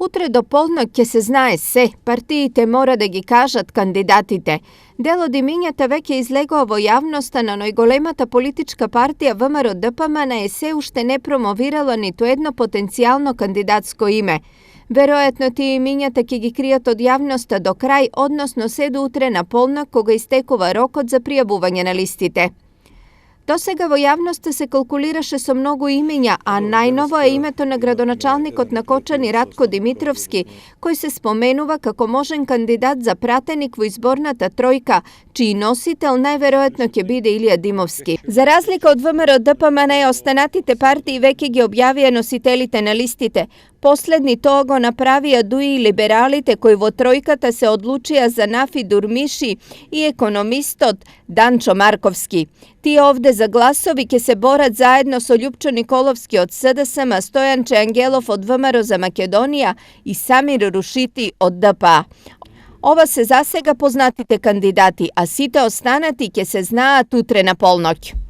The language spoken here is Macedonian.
Утре до полнок ќе се знае се, партиите мора да ги кажат кандидатите. Дел од имињата веќе излегува во јавноста, на најголемата политичка партија ВМРО ДПМН се уште не промовирала ниту едно потенцијално кандидатско име. Веројатно тие имињата ќе ги кријат од јавноста до крај, односно се до утре на полнок, кога истекува рокот за пријавување на листите. До сега во јавноста се калкулираше со многу имиња, а најново е името на градоначалникот на Кочани Ратко Димитровски, кој се споменува како можен кандидат за пратеник во изборната тројка, чиј носител најверојатно ќе биде Илија Димовски. За разлика од ВМРО ДПМН, останатите партии веќе ги објавија носителите на листите. Последни тоа го направија дуи и либералите кои во тројката се одлучија за Нафи Дурмиши и економистот Данчо Марковски. Тие овде за гласови ќе се борат заедно со Љупчо Николовски од СДСМ, Стојанче Ангелов од ВМРО за Македонија и Самир Рушити од ДПА. Ова се засега познатите кандидати, а сите останати ќе се знаат утре на полноќ.